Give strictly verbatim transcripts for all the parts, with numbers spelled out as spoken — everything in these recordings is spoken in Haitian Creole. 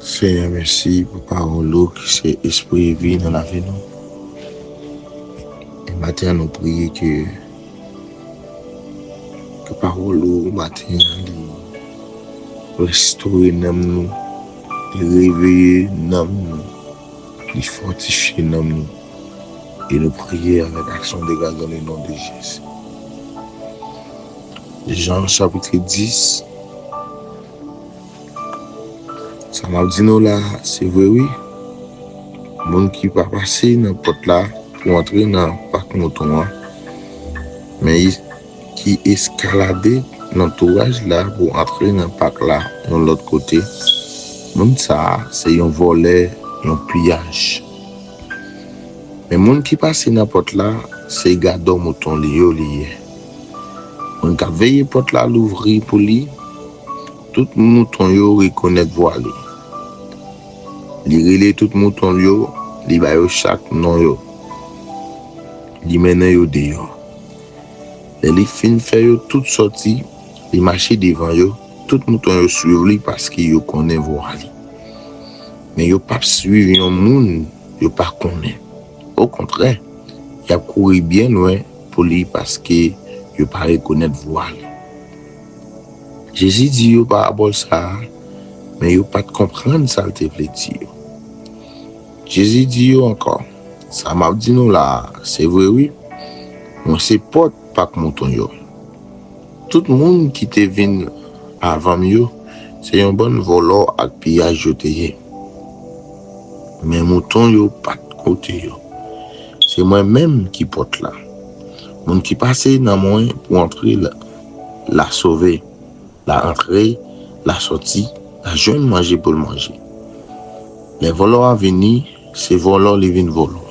Senyè, mèsi pou pawòl ou ki se espri e vi nan lavi nou. E maten an, nou priye ke, ke pawòl ou maten an, li restore nanm nou, li reveye nanm nou, li fòtifye nanm nou. E nou priye avèk aksyon de gras dans le nom de Jésus. Jan chapit dis, sa m ap di nou la, se vre wi. Moun ki pa pase nan pòt la pou antre nan pak mouton an, men ki eskalade nan touraj la pou antre nan pak la yon lòt kote, moun sa a se yon vòlè, yon piyaj. Men moun ki pase nan pòt la, se gadò mouton li yo li ye. Moun k ap veye pòt la louvri pou li, tout mouton yo rekonèt vwa li. Li rele tout mouton yo, li ba yo chak non yo. Li mennen yo deyò. Lè li fin fè yo tout sòti, li mache devan yo, tout mouton yo swiv li paske yo konnen vwa li. Men yo p ap swiv yon moun yo pa konnen. Okontrè, y ap kouri byen lwen pou li paske yo pa rekonèt vwa li. Jezi di yo parabòl sa a, men yo pa t konprann sa l te vle di yo. Jezi di yo ankò, sa m ap di nou la a, se vre wi, mwen se pòt pak mouton yo. Tout moun ki te vin avan m yo, se yon bann vòlò ak piyaj yo te ye. Men mouton yo pa t koute yo. Se mwen menm ki pòt la. Moun ki pase nan mwen pou antre la, la sove. La antre, la sòti, la jwenn manje pou l manje. Lè vòlò a vini, se vòlò li vin vòlò.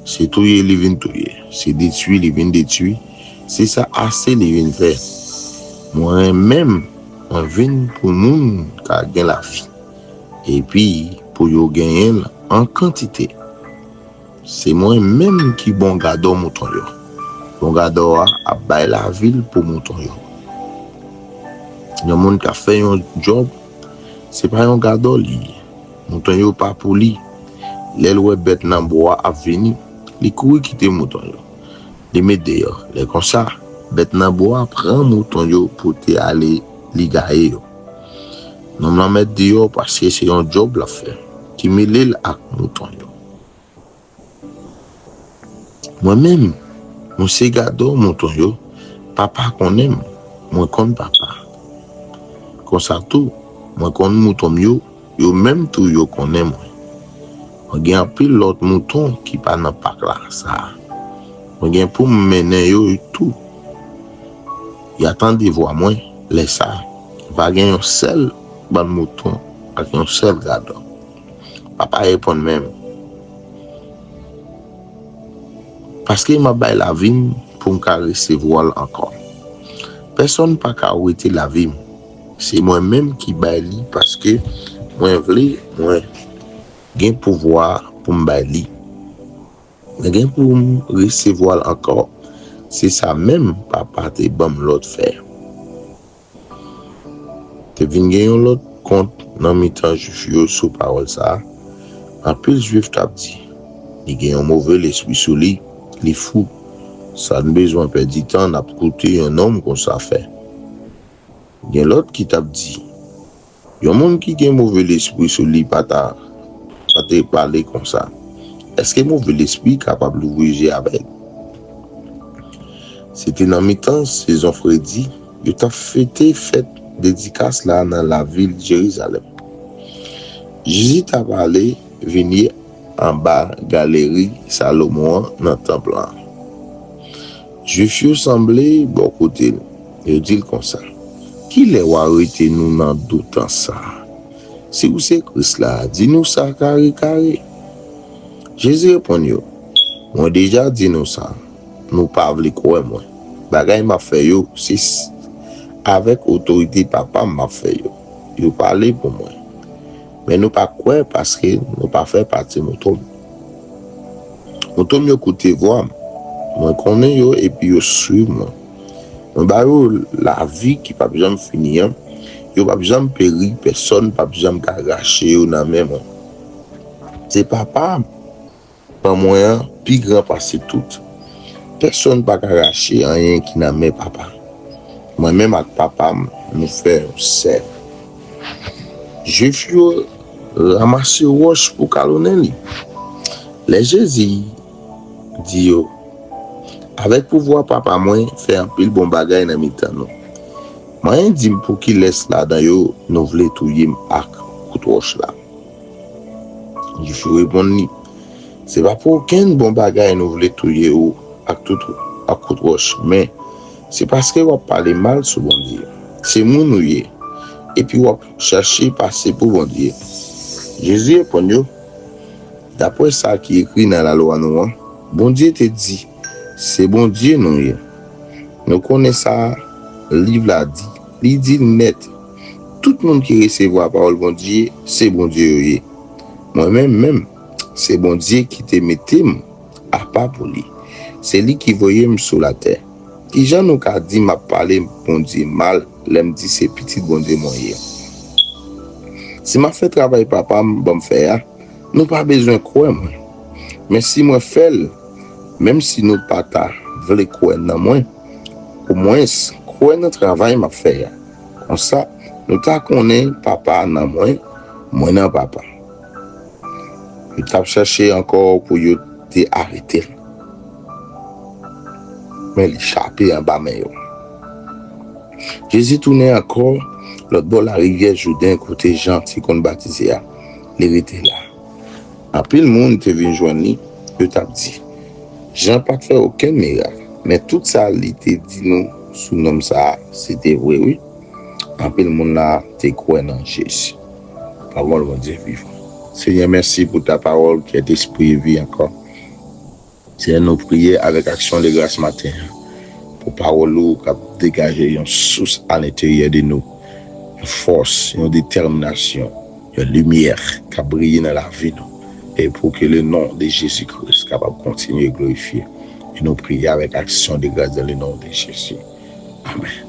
Se touye li vin touye. Se detwi li vin detwi. Se sa ase li vin fè. Mwen menm, mwen vin pou moun ka gen lavi. Epi pou yo genyen l an kantite. Se mwen menm ki bon gadò mouton yo. Bon gadò a ap bay lavi l pou mouton yo. Yon moun k ap fè yon djòb, se pa yon gadò li ye. Mouton yo pa pou li. Lè l wè bèt nan bwa a ap vini, li kouri kite mouton yo. Li met deyò. Lè konsa, bèt nan bwa a pran mouton yo pote ale, li gaye yo. Nonm lan met deyò paske se yon djòb l ap fè, ki mele l ak mouton yo. Mwen menm, mwen se gadò mouton yo, papa konnen m, mwen konn papa. Konsa tou, mwen konn mouton m yo, yo menm tou yo konnen mwen. Mwen gen anpil lòt mouton ki pa nan pak la sa a. Mwen gen pou m mennen yo tou. Y a tande vwa mwen, lè sa a, va gen yon sèl bann mouton ak yon sèl gadò. Papa reponn menm. Paske m ap bay lavi m pou m ka resevwa l ankò. Pèsonn pa ka wete lavi m. Se mwen menm ki bay li paske mwen vle, mwen gen pouvwa pou m bay li. Mwen gen pou m resevwa l ankò. Se sa menm papa te ban m lòd fè. Te vin gen yon lòt kont nan mitan Jwif yo sou pawòl sa a. Anpil Jwif t ap di, li gen yon move lespri sou li, li fou. Sa n bezwen pèdi tan n ap koute yon nonm konsa fè? Gen lòt ki t ap di, yon moun ki gen move lespri sou li pa ta, pa te pale konsa. Èske move lespri kapab louvri je avèg? Se te nan mitan sezon fredi, yo t ap fete fèt dedikas la nan lavil Jerizalèm. Jezi t ap ale vini anba galeri Salomon an nan tanp lan. Jwif yo sanble bò kote l. Yo di l konsa, kilè w a rete nou nan doutans sa a? Si w se Kris la, di nou sa kare kare. Jezi reponn yo, mwen deja di nou sa, nou pa vle kwè mwen. Bagay m ap fè yo, se s- avèk otorite Papa m m ap fè yo. Yo pale pou mwen. Men nou pa kwè paske nou pa fè pati mouton m. Mouton m yo koute vwa m. Mwen konnen yo epi yo swiv mwen. Mwen ba yo lavi ki p ap janm fini an, Yo p ap janm peri, pèsonn p ap janm ka rache yo nan men mwen. Se Papa m ban mwen an pi gran pase tout. Pèsonn pa ka rache anyen ki nan men Papa. Mwen menm ak Papa m, nou fè yon sèl. Jwif yo ranmase wòch pou kalonnen li. Lè Jezi di yo, avèk pouvwa Papa mwen fè anpil bon bagay nan mitan nou. Manyen di m pou kilès ladan yo nou vle touye m ak kout wòch la. Jwif yo reponn li, se pa pou okenn bon bagay nou vle touye ou ak tout ak kout wòch, men se paske w ap pale mal sou Bondye. Se moun ou ye, epi w ap chache pase pou Bondye. Jezi reponn yo, dapre sa ki ekri nan lalwa nou an, Bondye te di, se Bondye nou ye. Nou konnen sa liv la di. Li di nèt, tout moun ki resevwa pawòl Bondye, se Bondye yo ye. Mwen menm menm, se Bondye ki te mete m apa pou li. Se li ki voye m sou latè. Kijan nou ka di m ap pale Bondye mal lè m di se pitit Bondye mwen ye? Si m ap fè travay Papa m ban m fè a, nou pa bezwen kwè mwen. Men si mwen fè l, menm si nou pa ta vle kwè nan mwen, omwens kwè nan travay m ap fè a. Konsa, nou ta konnen Papa nan mwen, mwen nan Papa. Yo t ap chache ankò pou yo te arete l. Men li chape anba men yo. Jezi tounen ankò lòt bò larivyè Jouden kote Jan te konn batize a. Li rete la. Anpil moun te vin jwenn li, yo t ap di, Jan pa t fè okenn mirak, men tout sa li te di nou sou nonm sa a, se te vre wi. Anpil moun la te kwè nan Jezi. Pawòl Bondye vivan. Senyè, mèsi pou ta pawòl ki est esprit et vie ankò. Senyè, nou priye avèk aksyon de gras maten an pou pawòl ou k ap degaje yon sous alenteryè de nou, yon fòs, yon detèminasyon, yon limyè k ap briye nan lavi nou. E pou ke le non de Jezi Kris kapab kontinye glorifye. E nou priye avèk aksyon de gras dans le nom de Jésus. Amèn.